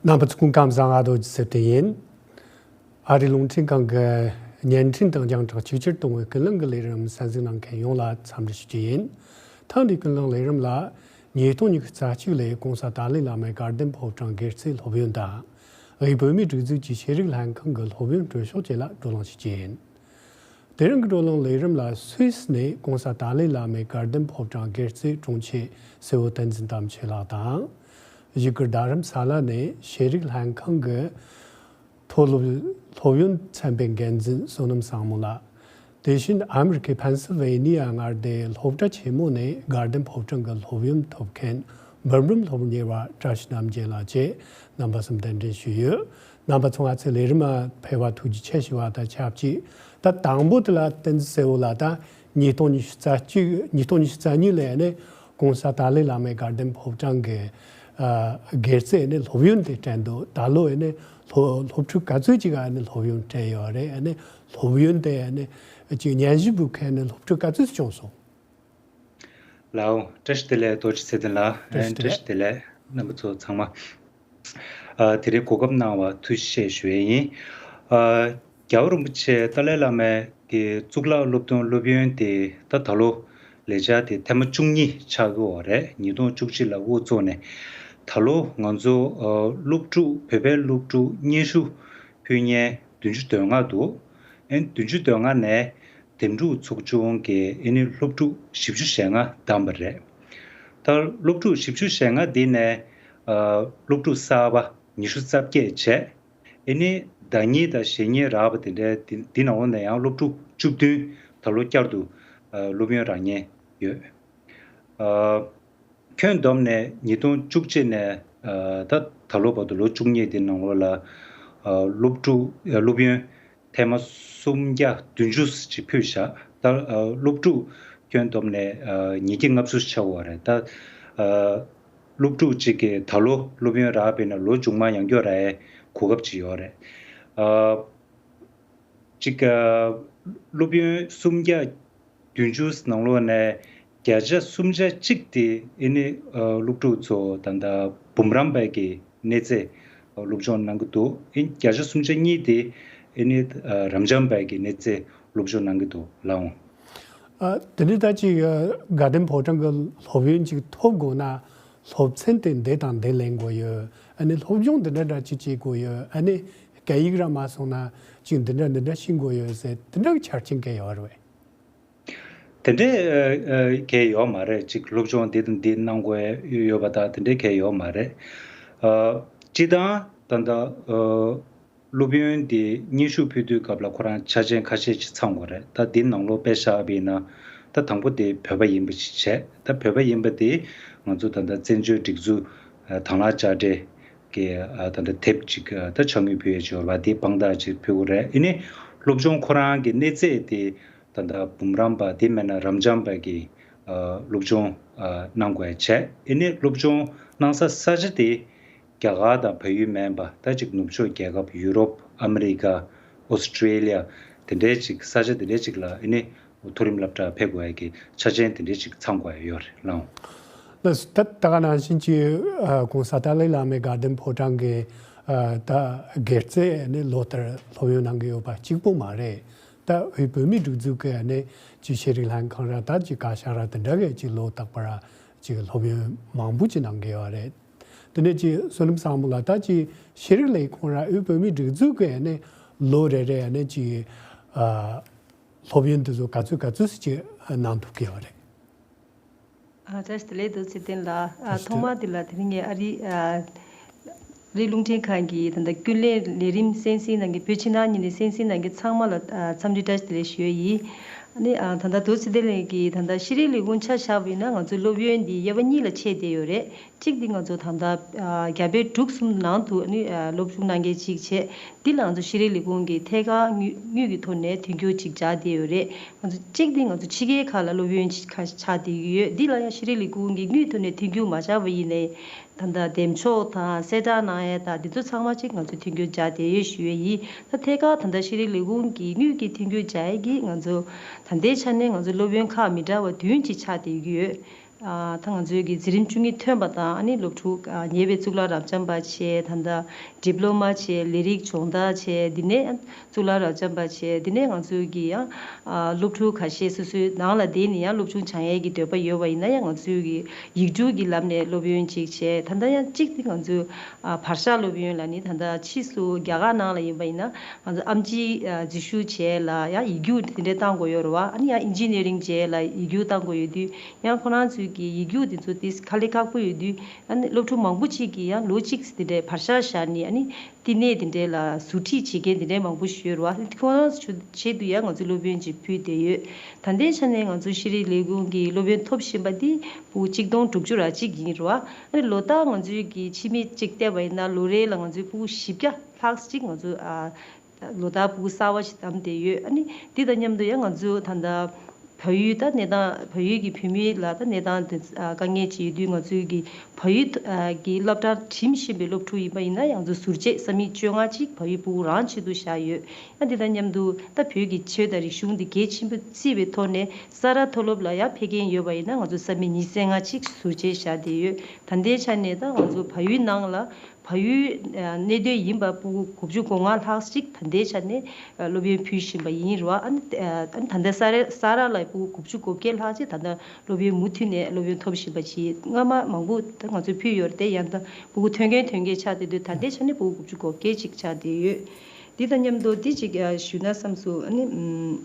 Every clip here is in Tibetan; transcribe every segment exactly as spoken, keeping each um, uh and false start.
རྣམ་པ་ཚོ་སྐུ་ཁམས་བཟང་། ཨ་རྡོ་རྗེ་ཚེ་བརྟན་ཡིན། ཨ་རིའི་རླུང་འཕྲིན་ཁང་གི་བརྙན་འཕྲིན་དང་རྒྱང་བསྒྲགས་ཆིག་སྒྱུར་གཏོང་བའི་ཀུན་གླེང་གི་ལས་རིམ་གསན་གཟིགས་གནང་མཁན་ཡོངས་ལ་འཚམས་འདྲི་ཞུ་རྒྱུ་ཡིན། ཐེངས་འདིའི་ཀུན་གླེང་ལས་རིམ་ལ། ཉིས་སྟོང་ཉི་ཤུ་རྩ་གཅིག་ལོའི་༸གོང་ས་ཏཱ་ལའི་བླ་མའི་དགའ་ལྡན་ཕོ་བྲང་སྒེར་རྩེའི་སློབ་ཡོན་དང་། དབུས་བོད་མིའི་སྒྲིག་འཛུགས་ཀྱི་ཤེས་རིག་ལྷན་ཁང་གི་སློབ་ཡོན་སྤྲོད་ཕྱོགས་བཅས་ལ་བགྲོ་གླེང་ཞུ་རྒྱུ་ཡིན། དེ་རིང་གི་བགྲོ་གླེང་ལས་རིམ་ལ་སུད་སི་ནས་༸གོང་ས་ཏཱ་ལའི་བླ་མའི་དགའ་ལྡན་ཕོ་བྲང་སྒེར་རྩེའི་དྲུང་ཆེ་སེ་བོ་བསྟན་འཛིན་དམ་ཆོས་ལགས་དང་། བཞུགས་སྒར་རྡ་རམ་ས་ལ་ནས་ཤེས་རིག་ལྷན་ཁང་གི་མཐོ་སློབ་སློབ་ཡོན་ཚན་པའི་འགན་འཛིན་བསོད་ནམས་བཟང་མོ་ལགས། དེ་བཞིན་ཨ་མི་རི་ཀའི་ཕེན་སིལ་ཝེ་ནི་ཡ་མངའ་སྡེའི་སློབ་གྲྭ་ཆེན་མོ་ནས་དགའ་ལྡན་ཕོ་བྲང་གི་སློབ་ཡོན་ཐོབ་མཁན་འབུམ་རམས་སློབ་གཉེར་བ་བཀྲ་ཤིས་རྣམ་རྒྱལ་ལགས་བཅས་རྣམ་པ་གསུམ་གདན་འདྲེན་ཞུས་ཡོད། རྣམ་པ་ཚོ་ང་ཚོའི་ལས་རིམ་ལ་ཕེབས་པར་ཐུགས་རྗེ་ཆེ་ཞུ་བ་དང་ཆབས་ཅིག་ད་དང་པོ་དེ་ལ་བསྟན་འཛིན་སེ་བོ་ལགས། ད་ཉིས་སྟོང་ཉི་ཤུ་རྩ་གཅིག་ཉིས་སྟོང་ཉི་ཤུ་རྩ་གཉིས་ལོ་ནས་༸གོང་ས་ཏཱ་ལའི་བླ་མའི་དགའ་ལྡན་ཕོ་བྲང་གི་ཨ་སྒེར་རྩེ་ནས་སློབ་ཡོན་དེ་སྤྲད་འདུག་ད་ལོ་ནས་སློབ་སློབ་ཕྲུག་ག་ཚོད་ཅིག་ཨ་ནི་སློབ་ཡོན་སྤྲད་ཡོད་རེད། ཨ་ནི་སློབ་ཡོན་དེ་ཨ་ནི་ཅིག་སྙན་ཞུ་འབུལ་མཁན་ནི་སློབ་ཕྲུག་ག་ཚོད་བྱུང་སོང་། ལའོ། བཀྲ་ཤིས་བདེ་ལེགས། རྡོ་རྗེ་ཚེ་བརྟན་ལགས། བཀྲ་ཤིས་བདེ་ལེགས། བཀྲ་ཤིས་བདེ་ལེགས། རྣམ་པ་ཚོ་ཚང་མ། ཨ་དེ་རིང་གོ་སྐབས་གནང་བ་ཐུགས་རྗེ་ཆེ་ཞུ་ཡས་ཡིན། ཨ་རྒྱལ་བ་རིན་པོ་ཆེ་ཏཱ་ལའི་བླ་མའི་གི་གཙུག་ལག་སློབ་ཐོན་སློབ་ཡོན་དེ་ད་ད་ལོ་ལས་འཆར་དེ་ཐེངས་མ་བཅུ་གཉིས་ཆགས་ཀྱི་ཡོད་རེད། ཉིས་སྟོང་བཅུ་གཅིག་ལ་དབུ་བཙུགས་ནས་ད་ལོ་ང་ཚོ་ཨ་སློབ་ཕྲུག་བོད་པའི་སློབ་ཕྲུག་སྙན་ཞུ་ཕུལ་མཁན་བདུན་ཅུ་དོན་ལྔ་འདུག་ཨེ་བདུན་ཅུ་དོན་ལྔ་ནས་འདེམས་སྒྲུག་ཚོགས་ཆུང་གིས་ཨེ་ནི་སློབ་ཕྲུག་བཞི་བཅུ་ཞེ་ལྔ་བདམས་པ་རེད། ད་སློབ་ཕྲུག་བཞི་བཅུ་ཞེ་ལྔ་འདི་ནས་ཨ་སློབ་ཕྲུག་གསར་པ་ཉི་ཤུ་རྩ་བརྒྱད་བྱས། ཨེ་ནི་ཟླ་ཉིན་དང་གཞེས་ཉིན་རག་པ་དེ་འདྲའི་འདི་འདི་ནང་ལོགས་ནས་ཡང་སློབ་ཕྲུག་བཅུ་བདུན་ད་ལོ་བསྐྱར་དུ་ཨ་སློབ་ཡོན་རག་མཁན་ཡོད། ཨ་ཁྱོན་བསྡོམས་ནས་ཉིས་སྟོང་བཅུ་གཅིག་ནས་ཨ་ད་ད་ལོ་བར་དུ་ལོ་བཅུ་གཉིས་འདི་ནང་ལོགས་ལ་ཨ་སློབ་ཕྲུག་ཨ་སློབ་ཡོན་ཐེངས་མ་སུམ་བརྒྱ་བདུན་ཅུ་ཅིག་ཕུལ་བཞག་ད་ཨ་སློབ་ཕྲུག་ཁྱོན་བསྡོམས་ནས་ཨ་ཉིས་བརྒྱ་ལྔ་བཅུ་ཆགས་ཡོད་རེད། ད་ཨ་སློབ་ཕྲུག་ཅིག་གིས་ད་ལོ་སློབ་ཡོན་རག་པས་ན་ལོ་མཇུག་མ་ཡང་བསྐྱར་རག་ཡའི་གོ་སྐབས་ཅིག་ཡོད་རེད། ཨ་ཅིག་ཨ་སློབ་ཡོན་སུམ་བརྒྱ་བདུན་ཅུ་ནང་ལོགས་ནས་བརྒྱ་ཆ་སུམ་ཆ་གཅིག་དེ་ཨེ་ནི་ཨ་སློབ་ཕྲུག་ཚོ་ད་ལྟ་འབུམ་རམས་པའི་གི་གནས་ཚད་སློབ་སྦྱོང་གནང་གི་འདུག་ཨེ་བརྒྱ་ཆ་སུམ་ཆ་གཉིས་དེ་ཨེ་ནི་ཨ་རབ་འབྱམས་པའི་གི་གནས་ཚད་སློབ་སྦྱོང་གནང་གི་འདུག་ལགས་འོང་། ཨ་དེ་ནས་ད་ཅིག་ཨ་དགའ་ལྡན་ཕོ་བྲང་གི་སློབ་ཡོན་ཅིག་ཐོབ་དགོས་ན་སློབ་ཚན་དེ་འདི་དང་འདི་ལེན་དགོས་ཡོད། ཨ་ནི་སློབ་སྦྱོང་འདི་འདྲ་འདྲ་ཅིག་བྱེད་དགོས་ཡོད། ཨ་ནི་སྐད་ཡིག་ར་མ་སོང་ན་ཅིག་འདི་འདྲ་འདི་འདྲ་ཤེས་དགོས་ཡོད་ཟེར་དེ་འདྲ་གི་ཆ་རྐྱེན་གང་ཡང་ཡོད་རེད་པས། དེ་འདྲའི་ཨ་ཨ་གང་ཡང་ཡོད་མ་རེད། ཅིག་སློབ་སྦྱོང་འདི་དང་འདི་གནང་དགོས་ཡོད་པ་དང་དེ་འདྲའི་གང་ཡང་ཡོད་མ་རེད། ཨ་སྤྱིར་བཏང་ད་ལྟ་ཨ་སློབ་ཡོན་འདི་སྙན་ཞུ་ཕུལ་དུས་སྐབས་ལ་ཁོ་རང་ཆ་རྐྱེན་ཁ་ཤས་ཅིག་ཚང་དགོས་རེད། ད་འདི་ནང་ལོགས་དཔེ་བཞག་པ་ཡིན་ན་ད་དང་པོ་དེ་བོད་པ་ཡིན་པ་ཅིག་བྱས། ད་བོད་པ་ཡིན་པ་དེ་ང་ཚོ་ད་ལྟ་བཙན་བྱོལ་སྒྲིག་འཛུགས་ཨ་དྭང་བླངས་དཔྱ་ཁྲལ་གྱི་ཨ་ད་ལྟ་དེབ་ཅིག་ཨ་ད་ཕྱག་དངུལ་ཕུལ་ཡས་ཅིག་ཡོད་རེད་པ། དེ་དཔང་རྟགས་ཅིག་ཕུལ་དགོས་རེད། ཨེ་ནི་སློབ་སྦྱོང་ཁོ་རང་གི་གནས་ཚད་དེ་ད་ལྟ་འབུམ་རམས་པ་དེ་མིན་ན་རབ་འབྱམས་པ་གི་ཨ་སློབ་སྦྱོང་ཨ་གནང་དགོས་བྱས། ཨེ་ནི་སློབ་སྦྱོང་གནང་ས་ས་ཆ་དེ་རྒྱ་གར་དང་བལ་ཡུལ་མིན་པ་ད་ཅིག་ནུབ་ཕྱོགས་རྒྱལ་ཁབ་ཡུ་རོབ་ཨ་མི་རི་ཀ་ཨོ་སི་ཀྲེ་ལི་ཡ་དེ་འདྲའི་ཅིག་ས་ཆ་དེ་འདྲའི་ཅིག་ལ་ཨེ་ནི་མཐོ་རིམ་སློབ་གྲྭར་ཕེབས་དགོས་ཡ་གི་ཆ་རྐྱེན་དེ་འདྲའི་ཅིག་ཚང་དགོས་ཡ་ཡོད་རེད་ལགས་འོང་། ལགས་སོ། ད་ད་ག་ནང་བཞིན་གྱི་ཨ་༸གོང་ས་ཏཱ་ལའི་བླ་མའི་དགའ་ལྡན་ཕོ་བྲང་གི་ཨ་ད་སྒེར་རྩེ་ནས་ལོ་ལྟར་སློབ་ཡོན་གནང་གི་ཡོད་པ་གཅིག་པུ་མ་རེད། ད་དབུས་བོད་མིའི་སྒྲིག་འཛུགས་ཀྱི་ནས་ཀྱི་ཤེས་རིག་ལྷན་ཁང་ར་ད་ཀྱི་བཀའ་ཤག་ར་དེ་འདྲ་གི་ཀྱི་ལོ་རྟག་པར་ཀྱི་སློབ་ཡོན་མང་པོ་ཅིག་གནང་གི་ཡོད་རེད། དེ་ནས་ཀྱི་བསོད་ནམས་བཟང་མོ་ལགས། ད་ཀྱི་ཤེས་རིག་ལས་ཁུངས་ར་དབུས་བོད་མིའི་སྒྲིག་འཛུགས་ཀྱི་ནས་ལོ་རེ་རེ་ནས་ཀྱི་ཨ་སློབ་ཡོན་དེ་ཚོ་ག་ཚོད་ག་ཚོད་ཅིག་གནང་ཐུབ་ཀྱི་ཡོད་རེད། ཨ་བཀྲ་ཤིས་བདེ་ལེགས་རྡོ་རྗེ་ཚེ་བརྟན་ལགས། ཨ་ཐོག་མར་དེ་ལ་དེ་རིང་ངས་ཨ་རི་ཨ་རི་རླུང་འཕྲིན་ཁང་གི་ད་ལྟ་ཀུན་གླེང་ལས་རིམ་གསན་གཟིགས་གནང་མཁན་བོད་ཕྱི་ནང་གཉིས་ནས་གསན་གཟིགས་གནང་མཁན་ཚང་མ་ལ་ཨ་འཚམས་འདྲི་བཀྲ་ཤིས་བདེ་ལེགས་ཞུ་ཡས་ཡིན། ཨ་ནི་ཨ་ད་ལྟ་རྡོ་རྗེ་ཚེ་བརྟན་ལགས་ཀྱིས་ད་ལྟ་ཤེས་རིག་ལས་ཁུངས་ཆ་བཞག་པ་ཡིན་ན་ང་ཚོའི་སློབ་ཡོན་འདི་དབྱེ་བ་གཉིས་ལ་ཕྱེ་བསྡད་ཡོད་རེད། གཅིག་འདི་ང་ཚོ་ད་ལྟ་ཨ་རྒྱ་བལ་འབྲུག་གསུམ་ནང་དུ་ཨ་ནི་ཨ་སློབ་སྦྱོང་གནང་མཁན་གཅིག་བྱས། འདི་ལ་ང་ཚོ་ཤེས་རིག་ལས་ཁུངས་ཀྱིས་ཐད་ཀར་དངུལ་དངུལ་གྱི་ཐོག་ནས་མཐུན་འགྱུར་ཅིག་སྦྱར་བསྡད་ཡོད་རེད། ང་ཚོ་གཅིག་འདི་ང་ཚོ་ཕྱི་རྒྱལ་ཁག་ལ་སློབ་ཡོན་ཅིག་ཁ་ཆགས་བསྡད་ཀྱི་ཡོད། འདི་ལ་ཡང་ཤེས་རིག་ལས་ཁུངས་ཀྱིས་དངུལ་ཐོག་ནས་མཐུན་འགྱུར་མ་བྱས་པ་ཡིན་ནའི་ད་ལྟ་འདེམས་ཤོག་དང་གསལ་བསྒྲགས་གནང་ཡས་དང་འདི་ཚོ་ཚང་མ་ཅིག་ང་ཚོས་མཐུན་འགྱུར་སྦྱར་བསྡད་ཡོད་ཞུ་ཡས་ཡིན། ད་ཐད་ཀར་ད་ལྟ་ཤེས་རིག་ལས་ཁུངས་ཀྱིས་དངུལ་གྱི་མཐུན་འགྱུར་སྦྱར་ཡས་ཀྱིས་ང་ཚོ་ད་ལྟའི་ཆ་ནས་ང་ཚོ་སློབ་ཡོན་ཁག་མི་འདྲ་བ་བདུན་ཅིག་ཆགས་བསྡད་ཀྱི་ཡོད། ཨ་ད་ང་ཚོའི་གི་འཛིན་རིམ་བཅུ་གཉིས་ཐོན་པ་དང་ཨ་ནི་སློབ་ཕྲུག་ཨ་ཉེ་བའི་གཙུག་ལག་རབ་འབྱམས་པ་བྱས། ད་ལྟ་ཌི་པི་ལོ་མ་བྱས། ལས་རིགས་སྦྱོང་བརྡར་བྱས། འདི་ནས་གཙུག་ལག་རབ་འབྱམས་པ་བྱས། འདི་ནས་ང་ཚོའི་གི་ཡང་ཨ་སློབ་ཕྲུག་ཁ་ཤས་སོ་སོའི་ནང་ལ་བསྡད་ནས་ཡང་སློབ་སྦྱོང་སྦྱང་ཡས་ཀྱི་འདོད་པ་ཡོད་པ་ཡིན་ན་ཡང་ང་ཚོའི་གི་ཡིག་རྒྱུགས་ཀྱི་ལམ་ནས་སློབ་ཡོན་ཅིག་བྱས། ད་ལྟ་ཡང་གཅིག་དེ་ང་ཚོའི་ཨ་བར་ཤ་སློབ་ཡོན་ལ་ནི་ད་ལྟ་ཕྱིས་སུ་རྒྱ་གར་ནང་ལ་ཡིན་པ་ཡིན་ན་ང་ཚོ་ཨེམ་ཆི་ཨ་འཛུལ་ཞུགས་བྱས་ལ་ཡང་ཡིག་རྒྱུགས་དེ་འདྲས་བཏང་དགོས་ཡོད་རེད་བ། ཨ་ནི་ཡང་ཨིན་ཇི་ནི་ཡ་རིང་བྱས་ལ་ཡིག་རྒྱུགས་བཏང་དགོས་ཡོད་དུས། ཡང་ཁོ་རང་ཚོའི་གི་ཡིག་རྒྱུགས་དེ་ཚོ་ཏིས་དཀའ་ལས་ཁག་པོ་ཡོད་དུས། ཨ་ནི་སློབ་ཕྲུག་མང་པོ་ཅིག་གིས་ཡང་ལོ་གཅིག་དེ་འདྲའི་བར་ཤ་བཞག་ནས་ཨ་ནི་བསྟི་གནས་དེ་འདྲའི་ལ་ཟུར་ཁྲིད་བྱེད་མཁན་དེ་འདྲའི་མང་པོ་ཞིག་ཡོད་རེད་བ། ཁོ་རང་ཚོ་ཆེད་དུ་ཡང་ང་ཚོས་སློབ་ཡོན་ཅིག་ཕུལ་བསྡད་ཡོད། ད་ལྟའི་ཆ་ནས་ང་ཚོ་ཤེས་རིག་ལས་ཁུངས་ཀྱི་སློབ་ཡོན་ཐོབ་བཞིན་པ་འདི་ཕྲུ་གུ་གཅིག་སྟོང་དྲུག་ཅུ་ར་གཅིག་ཡིན་རེད་བ། ཨ་ནི་ལོ་ལྟར་ང་ཚོའི་གི་ཕྱི་མིག་ཅིག་བལྟས་པ་ཡིན་ན་ལོ་རེ་ལ་ང་ཚོའི་ཕྲུ་གུ་བཞི་བརྒྱ་ལྷག་ཅིག་ང་ཚོ་ཨ། ལོ་ལྟར་ཕྲུ་གུ་གསར་པ་ཞིག་བདམས་བསྡད་ཡོད། ཨ་ནི་འདི་དང་མཉམ་དུ་ཡང་ང་ཚོ་ད་ལྟ་བལ་ཡུལ་ད་གནས་སྟངས་བལ་ཡུལ་གྱི་བོད་མི་ལ་ད་གནས་སྟངས་དེ་ཨ་དཀའ་ངལ་ཅིག་ཡོད་དུས་ང་ཚོའི་གི་བལ་ཡུལ་ཨ་གི་སློབ་གྲྭར་འགྲིམ་བཞིན་པའི་སློབ་ཕྲུག་ཡིན་པ་ཡིན་ན་ཡང་ང་ཚོ་ཟུར་བཅད་ས་མིག་བཅོ་ལྔ་ཅིག་བལ་ཡུལ་ཕྲུ་གུ་རང་ཆེད་དུ་བཞག་ཡོད། ཨ་འདི་དང་མཉམ་དུ་ད་བོད་ཀྱི་ཆོས་དང་རིག་གཞུང་འདི་གལ་ཆེན་པོ་བརྩིས་པའི་ཐོག་ནས་ས་རཱ་མཐོ་སློབ་ལ་ཡང་ཕེབས་མཁན་ཡོད་པ་ཡིན་ན་ང་ཚོ་ས་མིག་ཉི་ཤུ་རྩ་ལྔ་ཅིག་ཟུར་བཅད་བཞག་བསྡད་ཡོད། ད་ལྟའི་ཆ་ནས་ད་ང་ཚོ་བལ་ཡུལ་ནང་ལ་བལ་ཡུལ་གནས་སྡོད་ཡིན་པ་ཕྲུ་གུ་དགུ་བཅུ་གོ་ལྔ་ལྷག་ཅིག་ད་ལྟའི་ཆ་ནས་སློབ་ཡོན་ཕུལ་བཞིན་པ་ཡིན་རེད་བ། ཨ་ནི་ད་ལྟ་ས་རཱ་ས་རཱ་ལ་ཕྲུ་གུ་དགུ་བཅུ་གོ་བརྒྱད་ལྷག་ཅིག་ད་ལྟ་སློབ་ཡོན་མུ་མཐུད་ནས་སློབ་ཡོན་ཐོབ་བཞིན་པ་ཞིག་སྔ་མ་མང་པོ་ད་ང་ཚོས་ཕུལ་ཡོད་རེད་དེ། ཡང་ད་ཕྲུ་གུ་ཐོན་མཁན་ཐོན་མཁན་ཆགས་བསྡད་དུས་ད་ལྟའི་ཆ་ནས་ཕྲུ་གུ་དགུ་བཅུ་གོ་བརྒྱད་ཅིག་ཆགས་བསྡད་ཡོད། འདི་དང་མཉམ་དུ་འདི་ཅིག་ཞུས་ན་བསམ་སོང་། ཨ་ནི།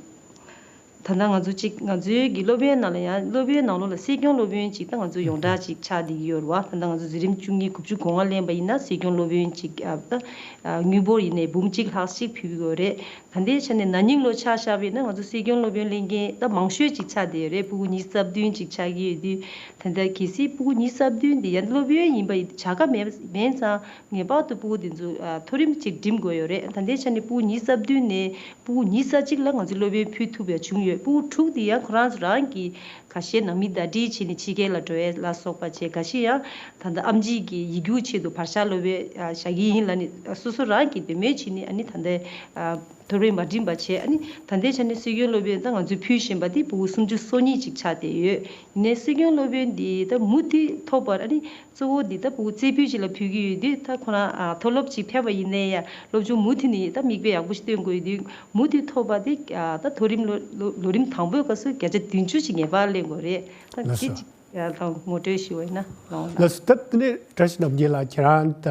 ད་ལྟ་ང་ཚོ་གཅིག་ང་ཚོའི་གི་སློབ་ཡོན་ནང་ལ་ཡང་སློབ་ཡོན་ནང་ལོགས་ལ་སྲིད་སྐྱོང་སློབ་ཡོན་ཅིག་ད་ང་ཚོ་ཡོངས་གྲགས་ཅིག་ཆགས་བསྡད་ཀྱི་ཡོད་རེད་བ། ད་ལྟ་ང་ཚོ་འཛིན་རིམ་བཅུ་གཉིས་དགུ་བཅུ་གོ་ལྔ་ལེན་པ་ཡིན་ན་སྲིད་སྐྱོང་སློབ་ཡོན་ཅིག་ཨ་ད་དངུལ་འབོར་ཡིན་ནའི་འབུམ་གཅིག་ལྷག་ཅིག་ཕུལ་གྱི་ཡོད་རེད། ད་ལྟའི་ཆ་ནས་ན་ནིང་ལོ་ཆ་བཞག་པ་ཡིན་ན་ང་ཚོ་སྲིད་སྐྱོང་སློབ་ཡོན་ལེན་མཁན་ད་མང་ཤོས་ཅིག་ཆགས་བསྡད་ཡོད་རེད། ཕྲུ་གུ་ཉི་ཤུ་རྩ་བདུན་ཅིག་ཆགས་ཀྱི་ཡོད་དུས། ད་ལྟ་གལ་སྲིད་ཕྲུ་གུ་ཉི་ཤུ་རྩ་བདུན་འདི་ཡང་སློབ་ཡོན་ཡིན་པ་བྱ་དགའ་མེད་མེད་ཙང་ངེས་པར་དུ་ཕྲུ་གུ་འདི་ཚོ་ཨ་མཐོ་རིམ་ཅིག་འགྲིམ་དགོས་ཡོད་རེད། ད་ལྟའི་ཆ་ནས་ཕྲུ་གུ་ཉི་ཤུ་རྩ་བདུན་ནས་ཕྲུ་གུ་ཉི་ཤུ་རྩ་གཅིག་ལ་ང་ཚོས་སློབ་ཡོན་ཕུལ་ཐུབ་ཡ་བྱུང་ཡོད། ཕྲུ་གུ་དྲུག་འདི་ཡང་ཁོ་རང་ཚོ་རང་གི་ཁ་ཤས་ནང་མི་ཟླ་སྒྲིལ་བྱས་ནས་ཕྱི་རྒྱལ་ལ་འགྲོ་ཡ་ལ་སོགས་པ་བྱས། ཁ་ཤས་ཡང་ད་ལྟ་ཨེམ་ཆི་གི་ཡིག་རྒྱུགས་ཆེད་དུ་བར་ཤ་སློབ་ཡོན་ཨ་བཞག་གི་ཡིན་ལབ་ནས་སོ་སོ་རང་གི་འདོད་མོས་བྱས་ནས་ཨ་ནི་ད་ལྟའི་ཨ་མཐོ་རིམ་མ་འགྲིམས་པ་བྱས། ཨ་ནི་ད་ལྟའི་ཆ་ནས་སྲིད་སྐྱོང་སློབ་ཡོན་ད་ང་ཚོས་ཕུལ་བཞིན་པ་འདི་ཕྲུ་གུ་སུམ་ཅུ་སོ་གཉིས་ཅིག་ཆགས་བསྡད་ཡོད། ཡིན་ནའི་སྲིད་སྐྱོང་སློབ་ཡོན་འདི་ད་མུ་མཐུད་ཐོབ་པར་ཨ་ནི་གཙོ་བོ་འདི་ད་ཕྲུ་གུ་རྩེ་ཕུད་ཅིག་ལ་ཕུལ་གྱི་ཡོད་དུས། ད་ཁོ་རང་ཨ་མཐོ་སློབ་ཅིག་ཕེབས་པ་ཡིན་ནའི་ཡང་སློབ་སྦྱོང་མུ་མཐུད་ནས་ད་མིག་དཔེ་ཡག་པོ་ཞིག་སྟོན་དགོས་ཡོད་དུས། མུ་མཐུད་ཐོབ་པ་དེ་ཨ་ད་མཐོ་རིམ་ལོ་ལོ་ལོ་རིམ་དང་པོའི་སྐབས་སུ་བརྒྱ་ཆ་བདུན་ཅུ་ཞིག་ངེས་པར་ལེན་དགོས་རེད། ད་ལགས་དེ་སོ། ཅིག་ཡང་ད་ངོ་སྤྲོད་ཞུ་བ་ཡིན་ན་ལགས་འོང་ལགས། ལགས་སོ། ད་དེ་ནས་བཀྲ་ཤིས་རྣམ་རྒྱལ་ལགས། ཁྱེད་རང་ད་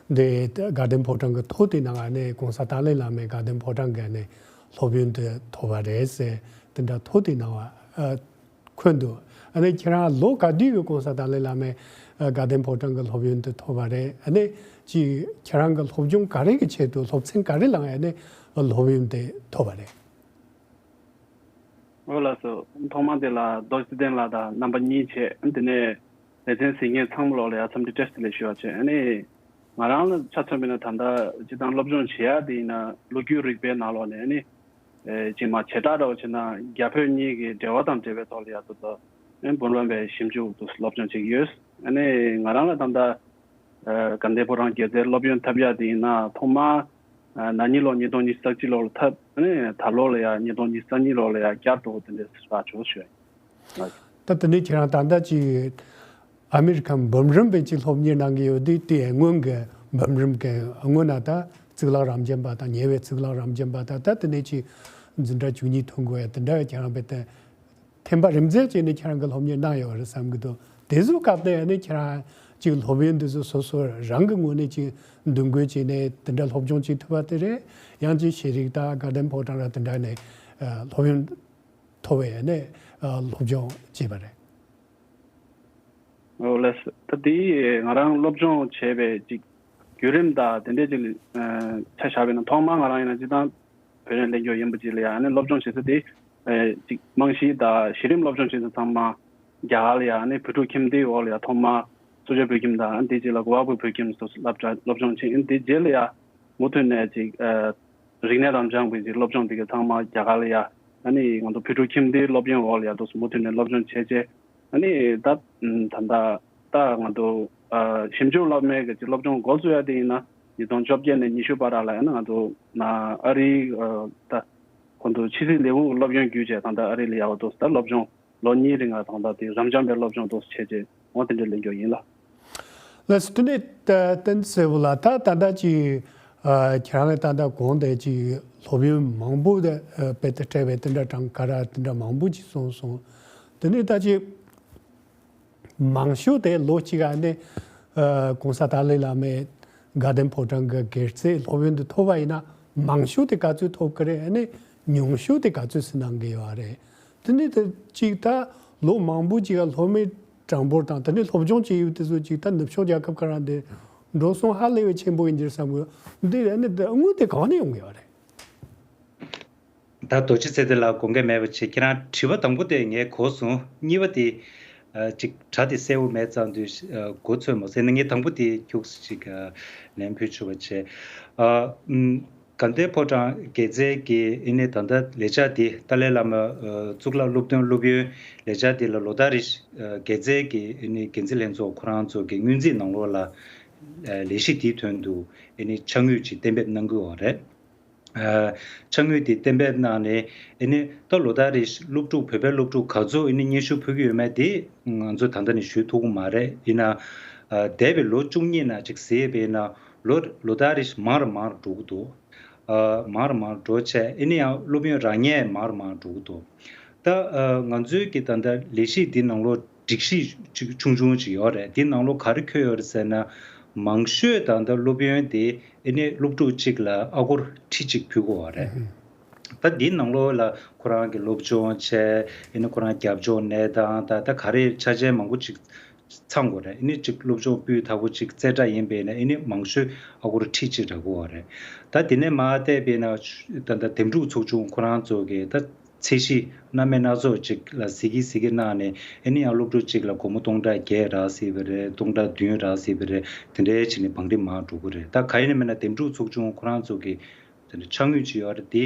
འདི་དགའ་ལྡན་ཕོ་བྲང་གི་ཐོག་དེ་ནང་ནས་༸གོང་ས་ཏཱ་ལའི་བླ་མའི་དགའ་ལྡན་ཕོ་བྲང་གི་ནས་སློབ་ཡོན་དེ་ཐོབ་པ་རེད་ཟེར་དེ་འདྲ་ཐོག་དེ་ནང་ཨ་འཁོད་འདུག་ཨ་ནི་ཁྱེད་རང་ལོ་ག་དུས་ཀྱི་༸གོང་ས་ཏཱ་ལའི་བླ་མའི་ཨ་དགའ་ལྡན་ཕོ་བྲང་གི་སློབ་ཡོན་དེ་ཐོབ་པ་རེད། ཨ་ནི་ཅིག་ཁྱེད་རང་གི་སློབ་སྦྱོང་ག་རེ་གི་ཆེད་དུ་སློབ་ཚན་ག་རེ་བླངས་ཨ་ནི་སློབ་ཡོན་དེ་ཐོབ་པ་རེད། འོ་ལགས་སོ། ཐོག་མ་དེ་ལ་རྡོ་རྗེ་ཚེ་བརྟན་ལགས་དང་རྣམ་པ་གཉིས་བྱས། དེ་ནས་ལེ་ཚན་གཟིགས་མཁན་ཚང་མ་ལོག་ལ་ཡ་འཚམས་འདྲི་བཀྲ་ཤིས་བདེ་ལེགས་ཞུ་བ་བྱས། ཨ་ནི་ང་རང་ལ་ཆ་མཚོན་པ་ཡིན་ན་ད་ལྟ་སྤྱིར་བཏང་སློབ་སྦྱོང་བྱེད་ཡ་དེ་ཡིན་ན་ལོ་རྒྱུས་རིག་པའི་ནང་ལོགས་ནས་ཨ་ནི་ཅིག་མ་བྱེ་བྲག་འདྲ་བོ་བྱས་ན་རྒྱ་བོད་གཉིས་ཀྱི་འབྲེལ་བ་དང་འབྲེལ་བའི་ཐོག་ལ་ཡ་ཏོག་ཏོག་ཨ་ནི་འབུམ་རམས་པའི་ཞིབ་འཇུག་ཏུ་སློབ་སྦྱོང་བྱེད་ཀྱི་ཡོད། ཨ་ནི་ང་རང་ལ་ད་ལྟ་ཨ་དགའ་ལྡན་ཕོ་བྲང་སྒྱུ་རྩལ་སློབ་ཡོན་ཐོབ་ཡ་དེ་ཡིན་ན་ཐོག་མར་ཨ་ན་ནིང་ལོ་ཉིས་སྟོང་ཉི་ཤུ་རྩ་གཅིག་ལོ་ལ་ཐོབ། ཨ་ནི་ད་ལོ་ལ་ཡ་ཉིས་སྟོང་ཉི་ཤུ་རྩ་གཉིས་ལོ་ལ་ཡ་བསྐྱར་དུ་དེ་འདྲའི་རག་བྱུང་ཞུ་ཡ་ཡིན། ད་དེ་ནས་ཁྱེད་རང་ད་ལྟ་ཅིག་ཨ་མི་རི་ཁའི་འབུམ་རམས་པའི་ཅིག་སློབ་གཉེར་གནང་གི་ཡོད་དུས་དེ་སྔོན་གྱི་འབུམ་རམས་ཀྱི་སྔོན་ན་ད་གཙུག་ལག་རབ་འབྱམས་པ་དང་ཉེ་བའི་གཙུག་ལག་རབ་འབྱམས་པ་དང་ད་དེ་ནས་ཅིག་འཛིན་གྲྭ་བཅུ་གཉིས་ཐོན་དགོས་ཡ་དེ་འདྲ་ཁྱེད་རང་དཔེ་དེ། ཐེམ་པ་རིམ་འཛེགས་བྱས་ནས་ཁྱེད་རང་གི་སློབ་གཉེར་གནང་ཡོད་པ་རེད་བསམ་གྱི་འདུག་དེ་ཚོའི་སྐབས་དེ་ནས་ཁྱེད་རང་ཅིག་སློབ་ཡོན་འདི་ཚོ་སོ་སོ་རང་གི་ངོས་ནས་ཅིག་འདུ་འགོད་བྱས་ནས་དེ་འདྲ་སློབ་སྦྱོང་བྱེད་ཐུབ་པ་དེ་རེད། ཡང་ཅིག་ཤེས་རིག་དང་དགའ་ལྡན་ཕོ་བྲང་ར་དེ་འདྲ་ནས་ཨ་སློབ་ཡོན་ཐོབ་པའི་ནས་ཨ་སློབ་སྦྱོང་བྱས་པ་རེད། ཨོ་ལགས། ད་དེ་ང་རང་སློབ་སྦྱོང་བྱས་པའི་ཅིག་བརྒྱུད་རིམ་དང་དེ་འདྲས་ཅིག་ཨ་ཆ་བཞག་པ་ཡིན་ན་ཐོག་མར་ང་རང་ཡིན་ན་སྤྱིར་བཏང་བོད་ཡིག་གླེང་རྒྱུ་ཡིན་པ་ཅིག་ལ་ཡ་ཨ་ནི་སློབ་སྦྱོང་བྱེད་ས་དེ་ཨ་ཅིག་རྨང་གཞི་དང་གཞི་རིམ་སློབ་སྦྱོང་བྱེད་ས་ཚང་མ་རྒྱ་གར་ལ་ཡ་ཨ་ནི་བོད་ཕྲུག་ཁྱིམ་སྡེའི་འོག་ལ་ཡ་ཐོག་མར་གཙོ་ཆེ་བོད་ཁྱིམ་དང་ཨ་ནི་དེ་རྗེས་ལ་གོ་བ་བུ་བོད་ཁྱིམ་སོགས་སུ་སློབ་གྲྭ་སློབ་སྦྱོང་བྱས། ཨ་ནི་དེ་རྗེས་ལ་ཡ་མུ་མཐུད་ནས་ཅིག་ཨ་རིག་གནས་རབ་འབྱམས་པའི་ཅིག་སློབ་སྦྱོང་དེ་ག་ཚང་མ་རྒྱ་གར་ལ་ཡ་ཨ་ནི་ང་ཚོ་བོད་ཕྲུག་ཁྱིམ་སྡེའི་སློབ་ཡོན་འོག་ལ་ཡ་འདུག་སེ་མུ་མཐུད་ནས་སློབ་སྦྱོང་བྱས་རྗེས། ཨ་ནི་ད་ད་ལྟ་ད་ང་ཚོ་ཨ་ཞིབ་འཇུག་སློབ་མའི་གི་ཅིག་སློབ་སྦྱོང་འགོ་བཙུགས་ཡ་དེ་ཡིན་ན་ཉིས་སྟོང་བཅོ་བརྒྱད་ནས་ཉི་ཤུ་བར་ལ་ཡ་ན་ང་ཚོ་ན་ཨ་རིའི་ཨ་ད་ཁོང་ཚོ་ཕྱི་སྲིད་ལས་ཁུངས་ཀྱི་སློབ་ཡོན་བརྒྱུད་བྱས་ད་ལྟ་ཨ་རི་ལ་ཡ་བ་འདུག་སེ་ད་སློབ་སྦྱོང་ ལོ་གཉིས་རིང་ལ་ད་ལྟ་དེ་རབ་འབྱམས་པའི་སློབ་སྦྱོང་ཏོག་ཙམ་བྱས་རྗེས་འོ་དེ་འདྲ་ལེན་རྒྱུ་ཡིན་ལ། ལགས་སོ། དེ་ནས་ད་བསྟན་འཛིན་སྲས་པོ་ལགས། ད་ད་ལྟ་ཅིག་ཨ་ཁྱེད་རང་གིས་ད་ལྟ་གོང་དེ་ཅིག་སློབ་ཡོན་མང་པོ་དེ་ཨ་དཔེ་དེ་སྤྲད་པའི་དེ་འདྲ་གྲངས་ཀ་ར་དེ་འདྲ་མང་པོ་ཅིག་གསུངས་སོང་། དེ་ནས་ད་ཅིག་མང་ཤོས་དེ་ལོ་གཅིག་ག་ནས་ཨ་༸གོང་ས་ཏཱ་ལའི་བླ་མའི་དགའ་ལྡན་ཕོ་བྲང་གི་དགེ་རྩའི་སློབ་ཡོན་དེ་ཐོབ་པ་ཡིན་ན། མང་ཤོས་དེ་ག་ཚོད་ཐོབ་ཀྱི་རེད། ཨ་ནི་ཉུང་ཤོས་དེ་ག་ཚོད་ཟིན་གནང་གི་ཡོད་རེད། དེ་ནས་དེ་གཅིག་ད་ལོ་མང་པོ་གཅིག་ག་སློབ་མའི་གྲངས་འབོར་དང་། དེ་ནས་སློབ་སྦྱོང་བྱེད་ཡུལ་དེ་ཚོ་གཅིག་ད་ནུབ་ཕྱོགས་རྒྱལ་ཁབ་ཁག་རང་དེ་འགྲོ་སོང་ཧ་ལས་པའི་ཆེན་པོ་ཡིན་གྱི་རེད་བསམ་གི་ཡོད། འདི་ཨ་ནི་དེ་དངུལ་དེ་གང་ནས་ཡོང་གི་ཡོད་རེད། ད་རྡོ་རྗེ་ཚེ་བརྟན་ལགས་དགོངས་འགལ་མེད་པ་བྱས། ཁྱེད་རང་དྲི་བ་དང་པོ་དེ་ངས་གོ་སོང་། གཉིས་པ་དེ་ཨ་ཅིག་སྒྲ་དེ་གསལ་པོ་མེད་ཙང་དུས་ཨ་གོ་ཚོད་མ་སོང་། ཡིན་ན་ངས་དང་པོ་དེ་ཁྱུག་ཙམ་ཅིག་ཨ་ལན་ཕུལ་ཆོག་པ་བྱས། ཨ་ཨུམ། དགའ་ལྡན་ཕོ་བྲང་དགེ་རྩའི་གི་ཨ་ནི་ད་ལྟ་ལས་འཆར་དེ་ཏཱ་ལའི་བླ་མ་ཨ་གཙུག་ལག་སློབ་སྟོན་སློབ་ཡོན་ལས་འཆར་དེ་ལ་ལོ་ལྟར་རེ་བཞིན་ཨ་དགེ་རྩའི་གི་ཨ་ནི་འགན་འཛིན་ལྷན་ཚོགས་ཁོ་རང་ཚོ་གི་སྔོན་རྩིས་ནང་ལོགས་ལ་ཨ་ལས་གཞི་དེའི་དོན་དུ་ཨ་ནི་ཕྱག་དངུལ་ཅིག་གཏན་འབེབས་གནང་གི་ཡོད་རེད། ཨ་ཕྱག་དངུལ་དེ་གཏན་འབེབས་གནང་ནས་ཨ་ནི་ད་ལོ་ལྟར་རེ་བཞིན་སློབ་ཕྲུག་བོད་པའི་སློབ་ཕྲུག་ག་ཚོད་ཨ་ནི་སྙན་ཞུ་ཕུལ་གྱི་ཡོད་མེད་དེ་ང་ཚོ་ད་ལྟ་ནས་ཞུ་ཐུབ་ཀྱི་མ་རེད། ཡིན་ན་ཨ་འདས་པའི་ལོ་བཅུ་གཉིས་ནང་ཅིག་གཟིགས་པ་ཡིན་ན་ལོ་ལོ་ལྟར་རེ་བཞིན་མང་རུ་མང་རུ་འགྲོ་གི་འདུག་ཨ་མང་རུ་མང་རུ་འགྲོ་བྱས། ཨ་ནི་ཡང་སློབ་ཡོན་རག་མཁན་མང་རུ་མང་རུ་འགྲོ་གི་འདུག་ད་ཨ་ང་ཚོའི་གི་ད་ལྟ་ལས་གཞི་འདི་ནང་ལོགས་སྒྲིག་གཞི་ཅིག་ཆུང་ཆུང་ཅིག་ཡོད་རེད། འདི་ནང་ལོགས་ག་རེ་འཁོད་ཡོད་རེད་ཟེར་ན། མང་ཤོས་ད་ལྟ་སློབ་ཡོན་དེ་ཨ་ནི་སློབ་ཕྲུག་གཅིག་ལ་ཨ་སྒོར་ཁྲི་གཅིག་ཕུལ་དགོས་པ་རེད། ད་འདི་ནང་ལོགས་ལ་ཁོ་རང་གི་སློབ་སྦྱོང་བྱས། ཨ་ནི་ཁོ་རང་རྒྱབ་ལྗོངས་གནས་སྟངས་དང་། ད་ག་རེ་ཆ་རྐྱེན་མང་པོ་ཅིག་ཚང་དགོས་རེད། ཨ་ནི་ཅིག་སློབ་སྦྱོང་སྤུས་དག་པོ་ཅིག་རྩེ་གྲ་ཡིན་པས་ན་ཨ་ནི་མང་ཤོས་ཨ་སྒོར་ཁྲི་གཅིག་རག་གི་ཡོད་རེད། ད་དེ་ནས་མར་བལྟས་པས་ན་ད་ལྟ་འདེམས་སྒྲུག་ཚོགས་ཆུང་ཁོ་རང་ཚོ་གི་ད་ཚད་གཞི་སྣ་མིན་སྣ་ཚོགས་ཅིག་ལ་གཟིགས་ཀྱི་གཟིགས་ཀྱི་གནང་ནས། ཨ་ནི་ཡང་སློབ་ཕྲུག་གཅིག་ལ་སྒོར་མོ་སྟོང་ཕྲག་བརྒྱད་རག་སྲིད་པ་རེད། སྟོང་ཕྲག་བདུན་རག་སྲིད་པ་རེད། དེ་འདྲའི་བྱས་ནས་བང་སྒྲིག་མར་འགྲོ་གི་རེད། ད་ག་ཡིན་ནའི་མིན་ན་འདེམས་སྒྲུག་ཚོགས་ཆུང་ཁོ་རང་ཚོ་གི་དེ་འདྲ་ཕྱག་དངུལ་ཅིག་ཡོད་རེད། དེ་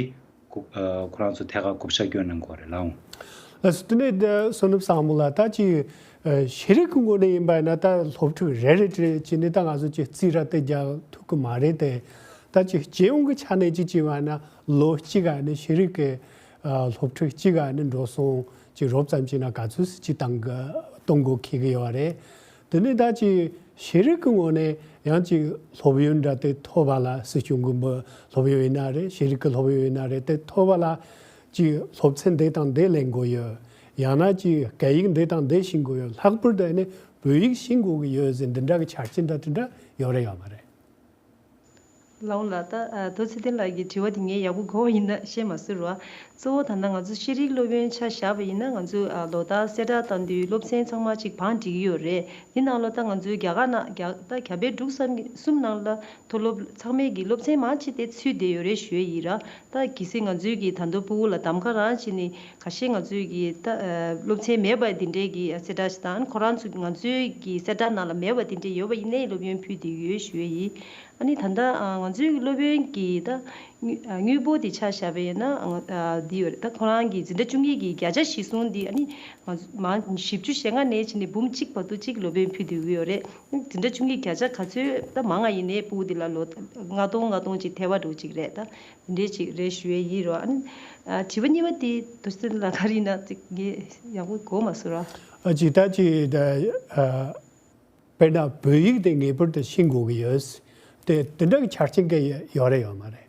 ཁོ་ཨ་ཁོ་རང་ཚོ་ཐད་ཀར་བགོ་བཤའ་སྐྱོན་གནང་དགོས་རེད་ལགས། ལགས་སོ། དེ་ནས་ད་བསོད་ནམས་བཟང་མོ་ལགས། ད་ཅིག་ཨ་ཤེས་རིག་གི་ངོས་ནས་ཡིན་པ་ཡིན་ན། ད་སློབ་ཕྲུག་རེ་རེ་རེ་བྱས་ནས་ད་ང་ཚོ་ཅིག་རྩིས་ར་དེ་རྒྱག་ཐུབ་ཀྱི་མ་རེད་དེ། ད་ཅིག་སྤྱི་ཡོངས་ཀྱི་ཆ་ནས་ཅིག་བྱས་པ་ན་ལོ་གཅིག་ག་ནས་ཤེས་རིག་གི་ཨ་སློབ་ཕྲུག་གཅིག་ག་ནས་འགྲོ་སོང་ཅིག་རོབ་ཙམ་ཅིག་ན་ག་ཚོད་ཅིག་གཏང་གི་གཏོང་དགོས་འཁེལ་གི་ཡོད་རེད། དེ་ནས་ད་ཅིག་ཤེས་རིག་གི་ངོས་ནས་ཡང་ཅིག་སློབ་ཡོན་འདྲ་དེ་ཐོབ་པ་ལ། སྲིད་སྐྱོང་གི་སློབ་ཡོན་ཡིན་ན་རེད། ཤེས་རིག་གི་སློབ་ཡོན་ཡིན་ན་རེད། དེ་ཐོབ་པ་ལ་ཅིག་སློབ་ཚན་འདི་དང་འདི་ལེན་དགོས་ཡོད། ཡང་ན་ཅིག་སྐད་ཡིག་འདི་དང་འདི་ཤེས་དགོས་ཡོད། ལྷག་པར་དུ་ཨ་ནི་བོད་ཡིག་ཤེས་དགོས་ཀྱི་ཡོད་ཟེར་འདི་འདྲ་གི་ཆ་རྐྱེན་འདྲ་དེ་འདྲ་ཡོད་རེད་ཡོད་མ་རེད། ལགས་འོང་ལགས། ད་ཨ་རྡོ་རྗེ་ཚེ་བརྟན་ལགས་ཀྱི་དྲི་བ་དེ་ངས་ཡག་པོ་གོ་བ་ཡིན་ན་བཤད་མ་ཟེར་བ། གཙོ་བོ་ད་ལྟ་ང་ཚོ་ཤེས་རིག་སློབ་ཡོན་ཆ་བཞག་པ་ཡིན་ན། ང་ཚོ་ཨ་ལོ་ལྟར་གསལ་བསྒྲགས་བཏང་དུས་སློབ་ཚན་ཚང་མ་ཅིག་བང་སྒྲིག་གི་ཡོད་རེད། འདི་ནང་ལོ་ད་ང་ཚོའི་རྒྱ་གར་ནང་རྒྱ་ད་རྒྱ་བལ་འབྲུག་གསུམ་གསུམ་ནང་ལ་མཐོ་སློབ་ཚང་མས་ཀྱི་སློབ་ཚན་མང་ཆེ་དེ་ཚུད་བསྡད་ཡོད་རེད་ཞུ་ཡི་ར། ད་གལ་སྲིད་ང་ཚོའི་གི་ད་དུང་ཕྲུ་གུ་ལ་གདམ་ག་རང་བྱས་ནས་ཁ་ཤས་ང་ཚོའི་གི་ད་ཨ་སློབ་ཚན་མེད་པ་དེ་འདྲའི་གི་གསལ་བསྒྲགས་ཤིག་དང་། ཁོ་རང་ཚོ་ང་ཚོའི་གི་གསལ་བསྒྲགས་ནང་ལ་མེད་པ་དེ་འདྲའི་ཡོད་པ་ཡིན་ནའི་སློབ་ཡོན་ཕུལ་བསྡད་ཡོད་ཞུ་ཡི། ཨ་ནི་ད་ལྟ་ཨ་ང་ཚོའི་གི་སློབ་ཡོན་གི་ད་དངུལ་ཨ་དངུལ་འབོར་དེ་ཆ་བཞག་པ་ཡིན་ན། ཨ་འདི་ཡོད་རེད། ད་ཁོ་རང་གི་འཛིན་གྲྭ་བཅུ་གཉིས་ཀྱི་བརྒྱ་ཆ་གཞིར་བཟུང་འདི་ཨ་ནི་ང་ཚོ་མང་བཞི་བཅུ་ཞེ་ལྔ་ནས་བྱས་ནས་འབུམ་གཅིག་བར་དུ་གཅིག་སློབ་ཡོན་ཕུལ་བསྡད་ཀྱི་ཡོད་རེད། འཛིན་གྲྭ་བཅུ་གཉིས་བརྒྱ་ཆ་ག་ཚོད་ད་མང་ང་ཡིན་ནའི་ཕྲུ་གུ་འདི་ལ་ལོ་ལྔ་སྟོང་ལྔ་སྟོང་ཅིག་ཐེ་བ་འགྲོ་གཅིག་རེད། ད་འདི་འདྲའི་ཅིག་རེད་ཞུ་ཡས་ཡིན་རོ། ཨ་ནི་ཨ་དྲི་བ་གཉིས་པ་དེ་རྡོ་རྗེ་ལགས་ག་རེ་ཡིན་ན་ཅིག་ངས་ཡག་པོ་གོ་མ་སོང་རོ། ཨ་ཅིག་ད་ཅིག་ད་ཨ་དཔེར་ན་བོད་ཡིག་དེ་ངེས་པར་དུ་ཤེས་དགོས་ཀྱི་ཡོད། དེ་དེ་འདྲ་གི་ཆ་རྐྱེན་ག་ཡོད་རེད་ཡོད་མ་རེད།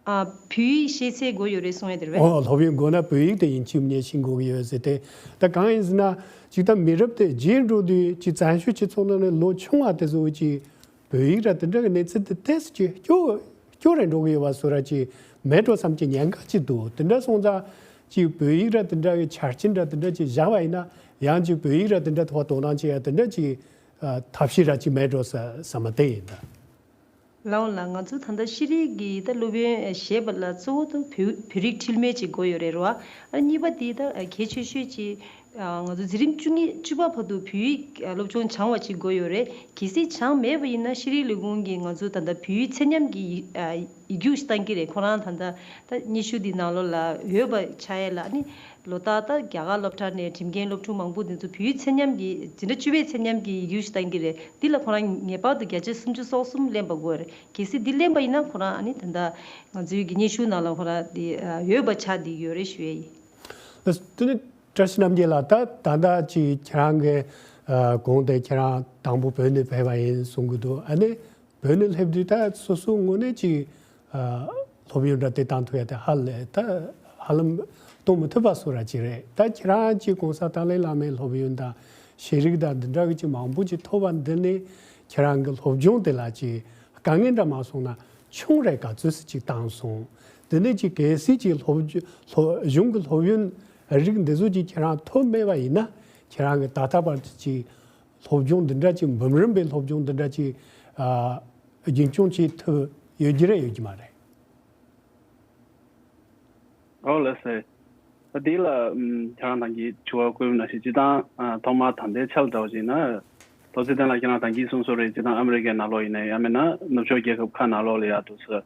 ཨ་བོད་ཡིག་ཤེས་ཚད་དགོས་ཡོད་རེད་གསུང་ཡ་དེ་རེད་པས། ཨོ་སློབ་ཡོན་དགོས་ན་བོད་ཡིག་དེ་ཡིན་གཅིག་མིན་གཉིས་ཤེས་དགོས་ཀྱི་ཡོད་ཟེར་ཏེ། ད་གང་ཡིན་ཟེར་ན་ཅིག་ད་མི་རབས་དེ་རྗེས་འགྲོ་དུས་ཅིག་བཙན་བྱོལ་སྤྱི་ཚོགས་ནང་ནས་ལོ་ཆུང་བ་དེ་ཚོ་ཅིག་བོད་ཡིག་ར་དེ་འདྲ་གི་གནས་ཚུལ་དེ་ཏོག་ཙམ་ཅིག་སྐྱོ་སྐྱོ་རེ་འགྲོ་གི་ཡོད་པ་བཟོ་འདྲ་ཅིག་མེད་འགྲོ་བསམ་གྱི་ཉེན་ཁ་ཅིག་འདུག་དེ་འདྲ་སོང་ཙང་ཅིག་བོད་ཡིག་ར་དེ་འདྲ་གི་ཆ་རྐྱེན་ར་དེ་འདྲ་ཅིག་བཞག་པ་ཡིན་ན། ཡང་ཅིག་བོད་ཡིག་ར་དེ་འདྲ་ཐོག་དོ་སྣང་བྱེད་ཡ་དེ་འདྲ་ཅིག་ཨ་ཐབས་ཤེས་ར་ཅིག་མེད་འགྲོ་ས་བསམ་པ་དེ་ཡིན་ད། ལགས་འོང་ལགས། ང་ཚོ་ད་ལྟ་ཤེས་རིག་གི་ད་སློབ་ཡོན་བཞེས་པ་ལ་གཙོ་བོ་དུ་བོད་བོད་རིགས་འཁྲུལ་མེད་ཅིག་དགོས་ཡོད་རེད་རོ། ཨ་གཉིས་པ་དེ་ད་གལ་ཆེ་ཤོས་ཅིག་ང་ཚོ་འཛིན་རིམ་བཅུ་གཉིས་བཅུ་པ་བར་དུ་བོད་ཡིག་སློབ་སྦྱོང་སྦྱང་བ་ཅིག་དགོས་ཡོད་རེད། གལ་སྲིད་སྦྱང་མེད་པ་ཡིན་ན་ཤེས་རིག་ལས་ཁུངས་ཀྱིས་ང་ཚོ་ད་ལྟ་བོད་ཡིག་ཚད་མཉམ་གྱི་ཡིག་ཡིག་རྒྱུགས་ཤིག་བཏང་གི་རེད། ཁོ་རང་ད་ལྟ་ད་སྙན་ཞུ་འདི་ནང་ལོགས་ལ་འོས་པ་ཆགས་ཡས་ལ་ཨ་ནི། ལོ་ལྟར་ད་རྒྱ་གར་སློབ་གྲྭ་ནས་ཁྲིམས་འགན་སློབ་ཕྲུག་མང་པོ་འདི་ཚོ་བོད་ཡིག་ཚད་མཉམ་གྱི་འཛིན་གྲྭ་བཅུ་པའི་ཚད་མཉམ་གྱི་ཡིག་རྒྱུགས་ཤིག་བཏང་གི་རེད། འདི་ལ་ཁོ་རང་ངེས་པར་དུ་བརྒྱ་ཆ་སུམ་ཅུ་སོ་གསུམ་ལེན་པ་དགོས་རེད། གལ་སྲིད་འདི་ལེན་པ་ཡིན་ན་ཁོ་རང་ཨ་ནི་ད་ལྟ་ང་ཚོའི་གི་སྙན་ཞུ་ནང་ལ་ཁོ་རང་འདི་འོས་པ་ཆགས་བསྡད་ཡོད་རེད་ཞུ་ཡས་ཡིན། ལགས་སོ། དེ་ནི་ བཀྲ་ཤིས་རྣམ་རྒྱལ་ལགས། ད་ད་ལྟ་ཅིག་ཁྱེད་རང་གི་ཨ་གོང་དེ་ཁྱེད་རང་དང་པོ་བོད་ནས་ཕེབས་པ་ཡིན་གསུང་གི་འདུག་ཨ་ནི་བོད་ནས་སླེབས་དུས་ད་སོ་སོའི་ངོས་ནས་ཅིག་ཨ་སློབ་ཡོན་འདྲ་དེ་བཏང་ཐུབ་ཡ་དེ་ཧ་ལས་ད་ཧ་ལམ་གཏོང་མི་ཐུབ་པ་བཟོ་འདྲ་ཅིག་རེད། ད་ཁྱེད་རང་ཅིག་གོང་ས་ཏཱ་ལའི་བླ་མའི་སློབ་ཡོན་དང་ཤེས་རིག་དང་འདི་འདྲ་གི་ཅིག་མང་པོ་ཅིག་ཐོབ་པ་འདི་ནས་ཁྱེད་རང་གི་སློབ་སྦྱོང་དེ་ལ་ཅིག་དཀའ་ངལ་འདྲ་མ་སོང་ན་ཆུང་རེ་ག་ཚོད་ཅིག་བཏང་སོང་། དེ་ནས་ཅིག་གལ་སྲིད་ཅིག་སློབ་སྦྱོ་སློབ་གཞུང་གི་སློབ་ཡོན་རིགས་འདི་ཚོ་ཅིག་ཁྱེད་རང་ཐོབ་མེད་པ་ཡིན་ན་ཁྱེད་རང་གི་ད་ལྟ་བར་དུ་ཅིག་སློབ་སྦྱོང་འདི་འདྲ་ཅིག་འབུམ་རམས་པའི་སློབ་སྦྱོང་འདི་འདྲ་ཅིག་ཨ་རྒྱུན་སྐྱོང་བྱེད་ཐུབ་ཡོད་རྒྱུ་རེད་ཡོད་རྒྱུ་མ་རེད། ཨོ་ལགས་སེ། ད་འདི་ལ་ཨམ་ཁྱེད་རང་ཐང་གི་དྲི་བ་བཀོད་ན་ཞིག་སྤྱི་བཏང་ཨ་ཐོག་མར་ད་ལྟའི་ཆ་ལ་འདྲ་བ་ཞིག་ན། ལོ་ཚིགས་སྟེང་ལ་ཁྱེད་རང་ཐང་གི་གསུང་སོ་རེད། སྤྱི་བཏང་ཨ་མི་རི་ཀའི་ནང་ལོགས་ཡིན་ནའི་ཡང་མིན་ན་ནུབ་ཕྱོགས་རྒྱལ་ཁབ་ཁག་ནང་ལོགས་ལ་ཡ་འདུག་སེ།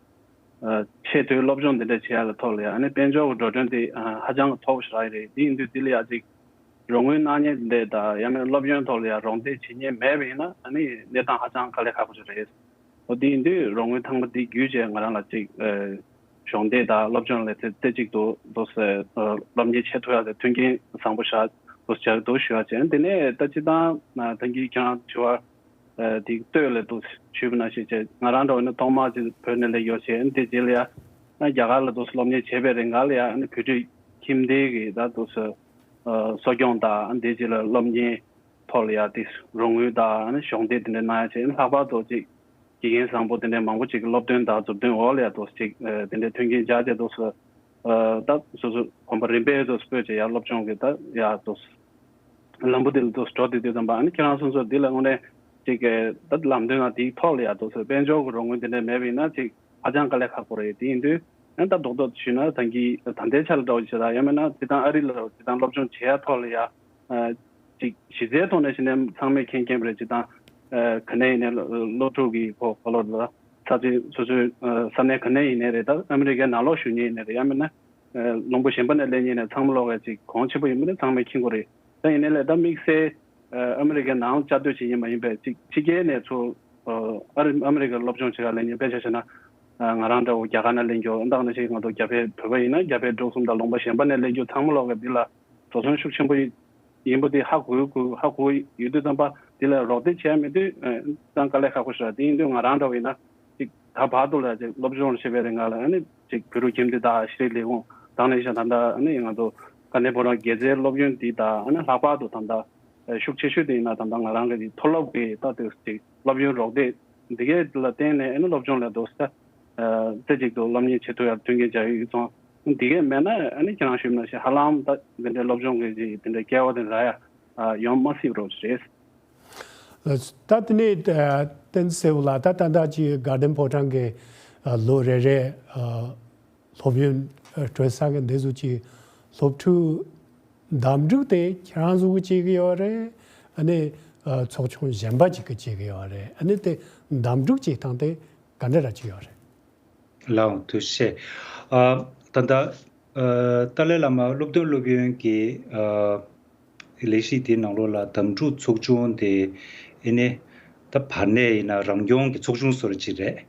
ཨ་ཆེས་མཐོའི་སློབ་སྦྱོང་འདི་འདྲ་བྱེད་ཡ་ལ་ཐོག་ལ་ཡ་ཨ་ནི་དཔལ་འབྱོར་གྱི་འགྲོ་གྲོན་དེ་ཨ་ཧ་ཅང་མཐོ་པོ་ཞིག་རག་གི་རེད། དེ་ཡིན་དུས་དེ་ལ་ཡ་ཅིག་རོགས་དངུལ་གནང་མཁན་འདི་དང་ཡང་མིན་སློབ་ཡོན་ཐོག་ལ་ཡང་རོགས་འདེགས་བྱེད་མཁན་མེད་པ་ཡིན་ན་ཨ་ནི་གནས་སྟངས་ཧ་ཅང་དཀའ་ལས་ཁག་པོ་ཞིག་རེད། འོ་དེ་ཡིན་དུས་རོགས་དངུལ་ཐེངས་མ་འདི་བརྒྱུད་བྱས་ང་རང་ལ་ཅིག་ཨ་གཞོགས་འདེགས་དང་སློབ་སྦྱོང་ལ་རྩེ་རྩེ་གཅིག་ཏུ་འདུག་སེ་ཨ་སློབ་གཉེར་བྱེད་ཐུབ་ཡག་དེ་མཐུན་རྐྱེན་བཟང་པོ་ཞིག་འདུག་སེ་བྱ་གི་འདུག་ཞུ་བ་བྱས། དེ་ནས་ད་སྤྱིར་བཏང་ད་གིན་ཁྱེད་རང་དྲི་བ་ཨ་དེ་ལྟོས་ལ་འདུག་ཞུས་པ་ནང་བཞིན་བྱས་ང་རང་འདྲ་བོ་ནི་ཐོག་མར་ཅིག་བོད་ནས་སླེབས་ཡོད་བྱས་དེ་རྗེས་ལ་ཡ་ཨ་རྒྱ་གར་ལ་འདུག་སེ་སློབ་གཉེར་བྱས་པའི་རིང་ག་ལ་ཡ་ཨ་ནི་བོད་ཕྲུག་ཁྱིམ་སྡེ་གི་ད་འདུག་སེ་ཨ་གསོ་སྐྱོང་དང་ཨ་དེ་རྗེས་ལ་སློབ་གཉེར་ཐོག་ལ་ཡ་དེ་རོགས་དངུལ་དང་ཨ་ནི་གཞོགས་འདེགས་དེ་འདྲ་གནང་ཡ་བྱས་ཨ་ནི་ལྷག་པར་དུ་ཅིག་དགེ་རྒན་བཟང་པོ་དེ་འདྲའི་མང་པོ་ཅིག་གི་སློབ་སྟོན་དང་མཛུབ་སྟོན་འོག་ལ་ཡ་འདུག་སེ་ཅིག་ཨ་དེ་འདྲའི་མཐུན་རྐྱེན་སྦྱར་ཏེ་འདུག་སེ་ཨ་ད་སོ་སོ་གོམ་པ་རིམ་པས་འདུག་སེ་སྤོས་བྱས་ཡར་སློབ་སྦྱོང་གི་ད་ཡར་འདུག་སེ་ལམ་བུ་དེ་ལ་འདུག་སེ་འགྲོ་བསྡད་དུས་ཙམ་པ་ཨ་ནི་ཁྱེད་རང་སོ་སོ་འདི་ལ་དངོས་གནས་ཅིག་གི་ད་ལམ་སྟོན་ན་དེའི་ཐོག་ལ་ཡ་འདུག་སེ་དཔལ་འབྱོར་གྱི་རོགས་དངུལ་དེ་འདྲ་མེད་པ་ཡིན་ན་ཅིག་ཧ་ཅང་དཀའ་ལས་ཁག་པོ་རེད། དེ་ཡིན་དུས་ཨ་ད་རྡོག་རྡོག་ཞུས་ན་ད་གིན་ད་ལྟའི་ཆ་ལ་འདྲ་བོ་ཞིག་ད་ཡང་མིན་ན་སྤྱིར་བཏང་ཨ་རི་ལ་སྤྱིར་བཏང་སློབ་སྦྱོང་བྱེད་ཡ་ཐོག་ལ་ཡ་ཨ་ཅིག་གཞི་རྩའི་ཐོག་ནས་བྱས་ན་ཚང་མས་མཁྱེན་མཁྱེན་པ་རེད། སྤྱིར་བཏང་ཨ་ག་ནས་ཡིན་ནའི་སློབ་ཕྲུག་གི་གོ་གོ་ལོ་ལ་ས་ཆ་སོ་སོའི་ཨ་ས་གནས་ག་ནས་ཡིན་ནའི་རེད། ད་ཨ་མི་རི་ཀའི་ནང་ལོགས་བཞུགས་མཁན་ཡིན་ནའི་རེད། ཡང་མིན་ན་ལུང་པ་གཞན་པ་ནས་སླེབས་མཁན་ནས་ཚང་མ་ལོག་ག་ཅིག་གོང་ཆེན་པོ་ཡིན་པ་ནི་ཚང་མས་མཁྱེན་གྱི་རེད། ད་ཡིན་ནའི་ལས་ད་དམིགས་བསལ་ཨ་མི་རི་ཀའི་ནང་བཅའ་སྡོད་བྱེད་མཁན་མ་ཡིན་པའི་ཅིག་ཕྱི་རྒྱལ་ནས་ཚུར་ཨ་རི་ཨ་མི་རི་ཀར་སློབ་སྦྱོང་བྱེད་ག་སླེབས་མཁན་དཔེ་ཆ་བཞག་ན་ཨ་ང་རང་འདྲ་བོ་རྒྱ་གར་ནས་སླེབས་མཁན་ད་ག་ནང་བཞིན་ང་ཚོ་རྒྱ་བལ་བོད་པ་ཡིན་ན་རྒྱ་བལ་འབྲུག་གསུམ་དང་ལུང་པ་གཞན་པ་ནས་སླེབས་མཁན་ཚང་མ་ལོག་ག་འདི་ལ་འགྲོ་སོང་ཤུགས་ཆེན་པོ་ཡིན་པ་དེ་ཧ་གོ་གོ་ཧ་གོ་ཡོད་དུས་ཙམ་པ་དེ་ལ་རོགས་འདེགས་བྱས་མེད་དུས་ཨ་ཙང་དཀའ་ལས་ཁག་པོ་ཞིག་རེད། དེ་ཡིན་དུས་ང་རང་འདྲ་བོ་ཡིན་ན་ཅིག་ད་བར་དུ་ལ་ཅིག་སློབ་སྦྱོང་བྱེད་པའི་རིང་ལ་ཨ་ནི་ཅིག་བོད་ཕྲུག་ཁྱིམ་སྡེ་དང་ཤེས་རིག་ལས་ཁུངས་དང་ལེན་ཞིག་ད་ལྟ་ཨ་ནི་ང་ཚོ་དཀའ་གནད་ཕོ་བྲང་དགེ་རྩའི་སློབ་ཡོན་འདི་དང་ཨ་ནི་ལྷག་པར་དུ་ད་ལྟ་ཤུགས་ཆེ་ཤོས་དེ་ཡིན་ན་ད་ལྟ་ང་རང་གི་མཐོ་སློབ་ཀྱི་ད་དེ་ཅིག་སློབ་ཡོན་རོགས་འདེགས་འདི་གས་ལ་བརྟེན་ནས་ཨ་ནི་སློབ་སྦྱོང་ལ་འདུག་ས་རྩེ་གཅིག་ཏུ་སློབ་གཉེར་བྱེད་ཐུབ་ཡག་མཐུན་རྐྱེན་སྦྱར་ཡོད་ཙང་འདི་གས་མེད་ན་ཨ་ནི་ཁྱེད་རང་ཞུས་ན་ཞེ་ཧ་ལམ་ད་འདི་འདྲའི་སློབ་སྦྱོང་གི་ཅིག་དེ་འདྲའི་སྐལ་བ་དེ་རག་ཡ་ཡོང་མ་སྲིད་པ་རེད། ད་དེ་ནས་བསྟན་སེའུ་ལགས་ད་ད་ལྟ་ཅིག་དགའ་ལྡན་ཕོ་བྲང་གི་ལོ་རེ་རེ་སློབ་ཡོན་སྤྲོད་ས་གི་འདི་ཚོ་ཅིག་སློབ་ཕྲུག་འདེམས་སྒྲུག་དེ་ཁྱེད་རང་ཚོ་གིས་བྱེད་ཀྱི་ཡོད་རེད། ཨ་ནི་ཚོགས་ཆུང་གཞན་པ་ཅིག་གིས་བྱེད་ཀྱི་ཡོད་རེད། ཨ་ནི་དེ་འདེམས་སྒྲུག་བྱེད་སྟངས་དེ་ག་འདྲ་ར་ཅིག་ཡོད་རེད། ལགས་འོང་། ཐུགས་རྗེ་ཆེ། ཨ་ད་ལྟ་ཨ་ཏཱ་ལའི་བླ་མ་སློབ་སྟོན་སློབ་ཡོན་གྱི་ཨ་ལས་གཞི་དེའི་ནང་ལོགས་ལ་འདེམས་སྒྲུག་ཚོགས་ཆུང་དེ་ཨེ་ནི་ད་བར་གནས་ཡིན་ན་རང་སྐྱོང་གི་ཚོགས་ཆུང་བཟོ་འདྲ་ཅིག་རེད།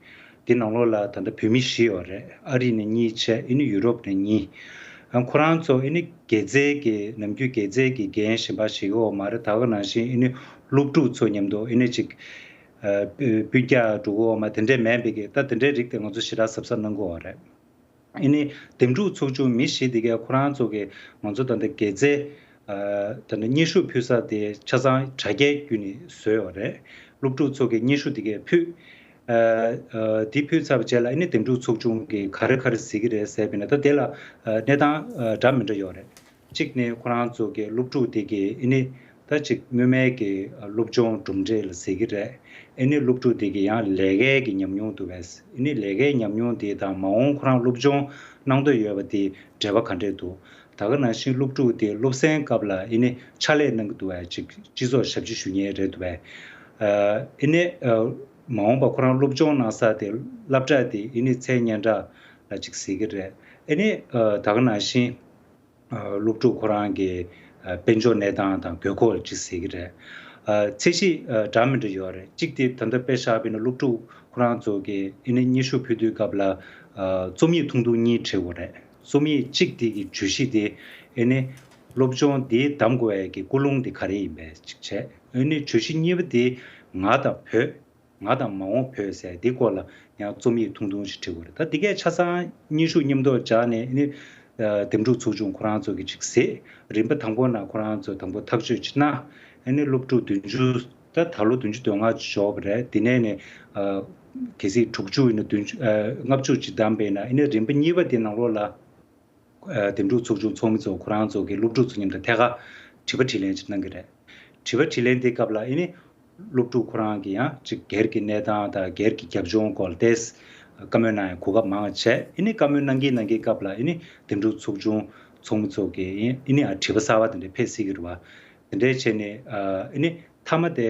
དེ་ནང་ལོགས་ལ་ད་ལྟ་བོད་མི་བཞི་ཡོད་རེད། ཨ་རི་ནས་གཉིས་བྱས་ཨེ་ནི་ཡུ་རོབ་ནས་གཉིས། ཨ་ཁོ་རང་ཚོ་ཨེ་ནི་དགེ་རྩའི་གི་ནམ་རྒྱུན་དགེ་རྩའི་གི་འགན་གཞན་པ་བཞེས་ཀྱི་ཡོད་མ་རེད། ད་ག་ནང་བཞིན་ཨེ་ནི་སློབ་ཕྲུག་ཚོ་མཉམ་དུ་ཨེ་ནི་ཅིག་ཨ་སྤུན་ཀྱག་འགྲོ་གི་ཡོད་མ་དེ་འདྲས་མེད་པའི་གི་ད་དེ་འདྲས་རིགས་དེ་ང་ཚོ་ཞེ་དྲག་གཟབ་གཟབ་གནང་གི་ཡོད་རེད། ཨེ་ནི་འདེམས་སྒྲུག་ཚོགས་ཆུང་མི་བཞི་དེ་གས་ཁོ་རང་ཚོ་གི་ང་ཚོ་ད་ལྟ་དགེ་རྩའི་ཨ་ད་ལྟ་སྙན་ཞུ་ཕུལ་ས་དེ་ཆ་ཚང་དྲ་རྒྱའི་བརྒྱུད་ནས་བཟོས་ཡོད་རེད། སློབ་ཕྲུག་ཚོ་གི་སྙན་ཞུ་དེ་གས་ཕུལ། ཨ་ཨ་དེ་ཕུལ་ཚར་བའི་རྗེས་ལ་ཨེ་ནི་འདེམས་སྒྲུག་ཚོགས་ཆུང་གིས་ག་རེ་ག་རེ་གཟིགས་ཀྱི་རེད་ཟེར་བ་ཡིན་ན་ད་དེ་ལ་ཨ་གནས་སྟངས་ཨ་འདྲ་མི་འདྲ་ཡོད་རེད། གཅིག་ནས་ཁོ་རང་ཚོ་གི་སློབ་ཕྲུག་དེ་གི་ཨེ་ནི་ད་ཅིག་སྔོན་མའི་གི་སློབ་སྦྱོང་གྲུབ་འབྲས་ལ་གཟིགས་ཀྱི་རེད། ཨེ་ནི་སློབ་ཕྲུག་དེ་གི་ཡང་ལས་ཀའི་གི་ཉམས་མྱོང་འདུག་པས། ཨེ་ནི་ལས་ཀའི་ཉམས་མྱོང་དེ་དང་མ་འོངས་ཁོ་རང་སློབ་སྦྱོང་གནང་འདོད་ཡོད་པ་དེ་འབྲེལ་བ་ག་འདྲས་འདུག་ད་ག་ནང་བཞིན་སློབ་ཕྲུག་དེ་སློབ་ཚན་སྐབས་ལ་ཨེ་ནི་ཕྱག་ལས་གནང་གི་འདུག་པས། ཅིག་སྤྱི་ཚོགས་ཞབས་ཕྱི་ཞུ་མཁན་རེད་འདུག་པས། ཨེ་ནི་མ་འོངས་པ་ཁོ་རང་སློབ་སྦྱོང་གནང་ས་དེ་སློབ་གྲྭ་དེ་ཨེ་ནི་མཚན་སྙན་གྲགས་ལ་ཅིག་གཟིགས་ཀྱི་རེད། ཨེ་ནི་ད་ག་ནང་བཞིན། ཨ་སློབ་ཕྲུག་ཁོ་རང་གི་ཨ་དཔལ་འབྱོར་གནས་སྟངས་དང་དགོས་མཁོ་ལ་ཅིག་གཟིགས་ཀྱི་རེད། ཨ་ཚད་གཞི་ཨ་འདྲ་མི་འདྲ་ཡོད་རེད། གཅིག་དེ་ད་ལྟ་དཔེ་བཞག་པ་ཡིན་ན་སློབ་ཕྲུག་ཁོ་རང་ཚོ་གི་ཨེ་ནི་སྙན་ཞུ་ཕུལ་དུས་སྐབས་ལ་ཨ་རྩོམ་ཡིག་ཐུང་ཐུང་གཉིས་བྲིས་དགོས་རེད། རྩོམ་ཡིག་གཅིག་དེ་གི་བརྗོད་གཞི་དེ་ཨེ་ནི་ སློབ་སྦྱོང་འདི་གདམ་དགོས་ཡ་གི་ཀུན་སློང་འདི་ག་རེ་ཡིན་པས་ཅིག་བྱས། ཨ་ནི་བརྗོད་གཞི་གཉིས་པ་འདི་ང་དང་བོད། ང་དང་མ་འོངས་བོད་ཟེར་འདི་སྐོར་ལ་ཡང་རྩོམ་ཡིག་ཐུང་ཐུང་ཞིག་བྲིས་དགོས་རེད། ད་འདི་གས་ཆ་ཚང་སྙན་ཞུ་མཉམ་དུ་སྦྱར་ནས་ཨ་ནི་ཨ་འདེམས་སྒྲུག་ཚོགས་ཆུང་ཁོ་རང་ཚོ་གིས་ཅིག་གཟིགས། རིམ་པ་དང་པོ་ནང་ཁོ་རང་ཚོ་དང་པོ་ཐག་གཅོད་ཅིག་གནང་། ཨ་ནི་སློབ་ཕྲུག་བདུན་ཅུ། ད་ད་ལོ་བདུན་ཅུ་དོན་ལྔ་ཅིག་འབྱོར་བ་རེད། འདི་ནས་ནས་ཨ་གལ་སྲིད་དྲུག་ཅུ་ཡིན་ན་བདུན་ཅུ་ཨ་ལྔ་བཅུ་ཅིག་བདམས་པ་ཡིན་ན་ཨ་ནི་རིམ་པ་གཉིས་པ་འདི་ནང་ལོགས་ལ། ཨ་འདེམས་སྒྲུག་ཚོགས་ཆུང་ཚོགས་མི་ཚོ་ཁོ་རང་ཚོ་གི་སློབ་ཕྲུག་ཚོ་མཉམ་དུ་ཐད་ཀར་དྲི་བ་དྲིས་ལན་ཅིག་གནང་གི་རེད། དྲི་བ་དྲིས་ལན་དེའི་སྐབས་ལ་ཨ་ནི་སློབ་ཕྲུག་ཁོ་རང་གི་ཡང་ཅིག་སྒེར་གྱི་གནས་སྟངས་དང་སྒེར་གྱི་རྒྱབ་ལྗོངས་སྐོར་ལ་ཏོག་ཙམ་བཀའ་མོལ་གནང་ཡ་གོ་སྐབས་མང་བ་བྱས། ཨ་ནི་བཀའ་མོལ་གནང་གིན་གནང་གིན་སྐབས་ལ་ཨ་ནི་འདེམས་སྒྲུག་ཚོགས་ཆུང་ཚོགས་མི་ཚོ་གི་ཨ་ནི་ཡང་དྲི་བ་གསར་བ་དེ་འདྲ་འཕེལ་སྲིད་ཀྱི་རེད་བ། དེ་འདྲའི་བྱས་ནས་ཨ་ནི་མཐའ་མ་དེ།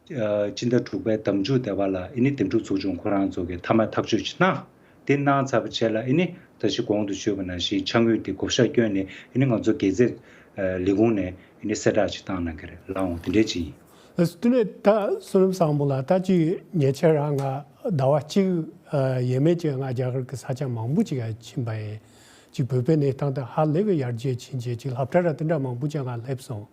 ཨ་སྤྱི་ཟླ་དྲུག་པའི་ཟླ་མཇུག་དེ་བར་ལ་ཨ་ནི་འདེམས་སྒྲུག་ཚོགས་ཆུང་ཁོ་རང་ཚོ་གིས་མཐའ་མ་ཐག་གཅོད་ཅིག་གནང་། དེ་གནང་ཚར་བའི་རྗེས་ལ་ཨ་ནི་ད་ཅི་གོང་དུ་ཞུས་པ་ནང་བཞིན་ཕྱག་དངུལ་དེ་བགོ་བཤའ་བསྐྱོན་ནས་ཨ་ནི་ང་ཚོ་དགེ་རྩའི་ཨ་ལས་ཁུངས་ནས་ཨ་ནི་གསལ་བསྒྲགས་ཅིག་བཏང་གནང་གི་རེད། ལགས་འོང་། དེ་འདྲས་ཅིག་ཡིན། ཨ་དེ་ནས་ད་བསོད་ནམས་བཟང་པོ་ལགས། ད་ཅི་ཉེ་ཆར་རང་ང་ཟླ་བ་གཅིག་ཨ་ཡས་མས་ཅིག་ང་རྒྱ་གར་གྱི་ས་ཆ་མང་པོ་ཅིག་ཕྱིན་པ་ཡིན། ཅིག་བོད་པའི་གནས་སྟངས་དེ་ཧ་ལས་པའི་ཡར་རྒྱས་ཕྱིན་རྗེས་ཅིག་སློབ་གྲྭ་ར་དེ་འདྲ་མང་པོ་ཅིག་ང་སླེབས་སོང་།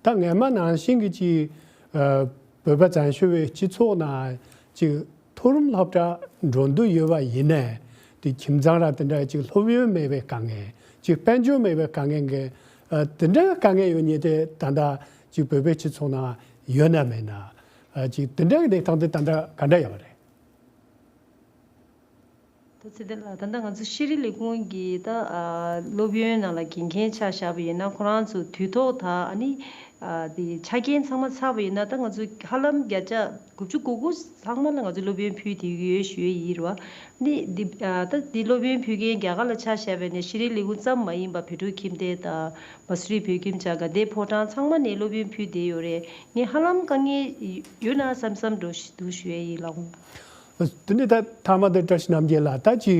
ད་སྔོན་མ་ནང་བཞིན་གྱི་ཅིག་ཨ་བོད་པ་བཙན་བྱོལ་བའི་སྤྱི་ཚོགས་ནང་ཅིག་མཐོ་རིམ་སློབ་གྲྭ་འགྲོ་འདོད་ཡོད་པ་ཡིན་ནའི་དེ་ཁྱིམ་ཚང་ར་དེ་འདྲ་ཅིག་སློབ་ཡོན་མེད་པའི་དཀའ་ངལ། ཅིག་དཔལ་འབྱོར་མེད་པའི་དཀའ་ངལ་གྱི་ཨ་དེ་འདྲ་དཀའ་ངལ་ཡོད་མཁན་དེ་ད་ལྟ་ཅིག་བོད་པའི་སྤྱི་ཚོགས་ནང་ཡོད་ན་མེད་ན། ཨ་ཅིག་དེ་འདྲ་གི་གནས་སྟངས་དེ་ད་ལྟ་ག་འདྲ་ཡོད་པ་རེད། ད་ཚེ་བརྟན་ལགས། ད་ལྟ་ང་ཚོ་ཤེས་རིག་ལས་ཁུངས་ཀྱི་ད་ཨ་སློབ་ཡོན་ནང་ལ་འགན་འཁྱེར་ཆ་བཞག་པ་ཡིན་ན་ཁོ་རང་ཚོ་དུས་ཐོག་ད་ཨ་ནི་ཨ་དེ་ཆ་རྐྱེན་ཚང་མ་ཚར་བ་ཡིན་ན་ད་ང་ཚོ་ཧ་ལམ་བརྒྱ་ཆ་དགུ་བཅུ་གོ་དགུ་ཚང་མ་ལ་ང་ཚོ་སློབ་ཡོན་ཕུལ་བསྡད་ཀྱི་ཡོད་ཞུ་ཡས་ཡིན་རེད་བ། ཨ་ནི་འདི་ཨ་ད་འདི་སློབ་ཡོན་ཕུལ་མཁན་རྒྱ་གར་ལ་ཆ་བཞག་པ་ཡིན་ན་ཤེས་རིག་ལས་ཁུངས་ཙམ་མ་ཡིན་པ་བོད་ཕྲུག་ཁྱིམ་སྡེ་དང་མ་སུ་རི་བོད་ཁྱིམ་བྱ་དགའ་ལྡན་ཕོ་བྲང་ཚང་མ་ནས་སློབ་ཡོན་ཕུལ་བསྡད་ཡོད་རེད། ངས་ཧ་ལམ་དཀའ་ངལ་ཡོད་ན་བསམ་བསམ་འགྲོ་ཞིག་འདུག་ཞུ་ཡས་ཡིན་ལགས་འོང་། དེ་ནས་ད་མཐའ་མ་དེ་བཀྲ་ཤིས་རྣམ་རྒྱལ་ལགས། ད་ཅིག་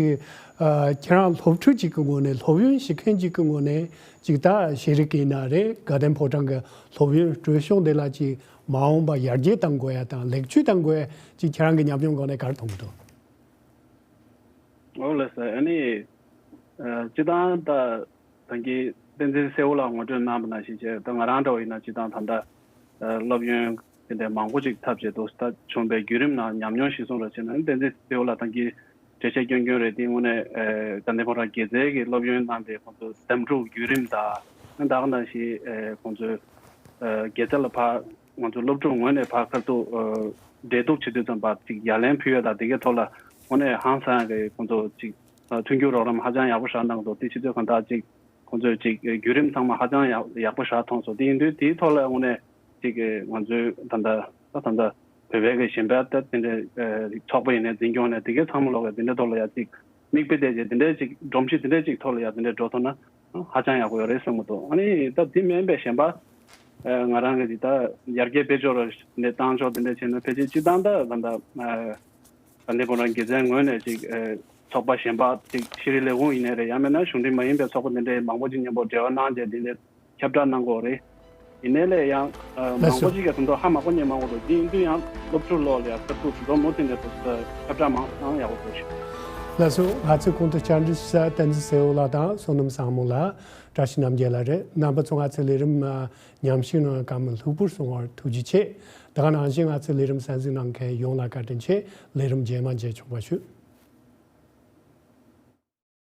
ཨ་ཁྱེད་རང་སློབ་ཕྲུག་ཅིག་གི་ངོས་ནས་སློབ་ཡོན་ཞུ་མཁན་ཅིག་གི་ངོས་ནས་ཅིག་ད་ཤེས་རིག་གི་ཡིན་ན་རེད། དགའ་ལྡན་ཕོ་བྲང་གི་སློབ་ཡོན་སྤྲོད་ཕྱོགས་འདི་ལ་ཅིག་མ་འོངས་པ་ཡར་རྒྱས་གཏང་དགོས་ཡ་དང་ལེགས་བཅོས་གཏང་དགོས་ཡ་ཅིག་ཁྱེད་རང་གི་ཉམས་མྱོང་སྒོ་ནས་ག་རེ་མཐོང་གི་འདུག་འོ་ལགས་སོ། ཨ་ནི་ཨ་སྤྱིར་བཏང་ད་ད་གིན་བསྟན་འཛིན་སེའུ་ལགས་ངོ་སྤྲོད་གནང་བ་ནང་བཞིན་བྱས། ད་ང་རང་འདྲ་བོ་ཡིན་ན་སྤྱིར་བཏང་ད་ལྟ་ཨ་སློབ་ཡོན་དེ་འདྲའི་མང་པོ་ཅིག་ཐོབ་བྱས་འདུག་ད་བྱུང་བའི་བརྒྱུད་རིམ་ནང་ཉམས་མྱོང་གཞིར་བཟུང་ར་བྱས་ན་བསྟན་འཛིན་སེའུ་ལགས་ད་གིན་འགྲེལ་བཤད་སྐྱོན་སྐྱོན་རེད། དེ་དངོས་གནས་ཨ་དགའ་ལྡན་ཕོ་བྲང་དགེ་རྩའི་གི་སློབ་ཡོན་གནང་པའི་ཁོང་ཚོ་འདེམས་སྒྲུག་བརྒྱུད་རིམ་དང་། ད་ག་ནང་བཞིན་ཨ་ཁོང་ཚོའི་ཨ་དགེ་རྩ་ལ་ཕར་ང་ཚོ་སློབ་ཕྲུག་ངོས་ནས་ཕར་ཁ་ཐུག་ཨ་འབྲེལ་གཏུག་བྱེད་དུས་ཙམ་པ་ཅིག་ཡ་ལན་ཕུལ་ཡ་དང་དེ་གའི་ཐོག་ལ་དངོས་གནས་ཧང་སང་གི་ཁོང་ཚོ་ཅིག་ཨ་མཐུན་འགྱུར་རོགས་རམ་ཧ་ཅང་ཡག་པོ་ཞིག་གནང་འདུག་དེ་བྱེད་དུས་གང་ལྟར་ཅིག་ཁོང་ཚོས་ཅིག་བརྒྱུད་རིམ་ཚང་མ་ཧ་ཅང་ཡག་ཡག་པོ་ཞིག་མཐོང་སོང་། དེ་ཡིན་དུས་དེའི་ཐོག་ལ་དངོས་གནས་ཅིག་ང་ཚོའི་ད་ལྟ་ད་ད་ལྟ་བོད་པའི་གི་གཞན་པ་ད་དེ་འདྲའི་ཨ་ཚོགས་པ་ཡིན་ནའི་འཛིན་སྐྱོང་ནས་དེ་གའི་ཚང་མ་ལོག་གི་དེ་འདྲའི་ཐོག་ལ་ཡ་ཅིག་མིག་དཔེ་བལྟས་རྗེས་དེ་འདྲའི་ཅིག་སྒྲོམ་གཞི་དེ་འདྲའི་ཅིག་ཐོག་ལ་ཡ་དེ་འདྲའི་འགྲོ་ཐུབ་ན་ཧ་ཅང་ཡག་པོ་ཡོད་རེད་བསམ་གྱི་འདུག་ཨ་ནི་ད་དེ་མིན་པའི་གཞན་པ་ཨ་ང་རང་གི་ཅིག་ད་ཡར་རྒྱས་སྤེལ་ཕྱོགས་ར་ནས་བཏང་ཕྱོགས་དེ་འདྲ་བྱས་ན་ཕལ་ཆེར་སྤྱིར་བཏང་ད་ད་ད་ཨ་ད་ལྟའི་ཁོ་རང་དགེ་རྩའི་ངོས་ནས་ཅིག་ཨ་ཚོགས་པ་གཞན་པ་ཅིག་ཤེས་རིག་ལས་ཁུངས་ཡིན་ནའི་རེད། ཡང་མིན་ན་གཞུང་འབྲེལ་མ་ཡིན་པའི་ཚོགས་པ་འདི་འདྲའི་མང་པོ་ཅིག་མཉམ་པོ་འབྲེལ་བ་གནང་བྱས་འདི་འདྲའི་ཁྱབ་བསྒྲགས་གནང་དགོས་རེད། ཡིན་ནའི་ལས་ཡང་ཨ་ལགས་མང་པོ་སོ། ཅིག་གིས་དེ་ཚོ་ཧ་མ་གོ་མཁན་མང་པོ་འདུག་དེ་ཡིན་དུས་ཡང་སློབ་ཕྲུག་ལོག་ལ་ཡང་ཁ་ཐུག་དེ་ཚོ་མུ་མཐུད་ནས་ཁྱབ་བསྒྲགས་མང་གནང་ཡག་པོ་འདུག་ཞུ། ལགས་སོ། ང་ཚོའི་ཁོང་དུ་བཅར་འདྲི་ཞུ་ས་བསྟན་འཛིན་སེའུ་ལགས་དང་བསོད་ནམས་བཟང་མོ་ལགས། བཀྲ་ཤིས་རྣམ་རྒྱལ་ལགས་རེད། རྣམ་པ་ཚོ་ང་ཚོའི་ལས་རིམ་ཨ་ཉམས་ཞིབ་གནང་བར་བཀའ་མོལ་ལྷུག་པོར་གསུང་བར་ཐུགས་རྗེ་ཆེ། ད་ག་ནང་བཞིན་ང་ཚོའི་ལས་རིམ་གསན་གཟིགས་གནང་མཁན་ཡོངས་ལ་བཀའ་དྲིན་ཆེ། ལས་རིམ་རྗེས་མ་མཇལ་ཆོག་པ་ཞུ།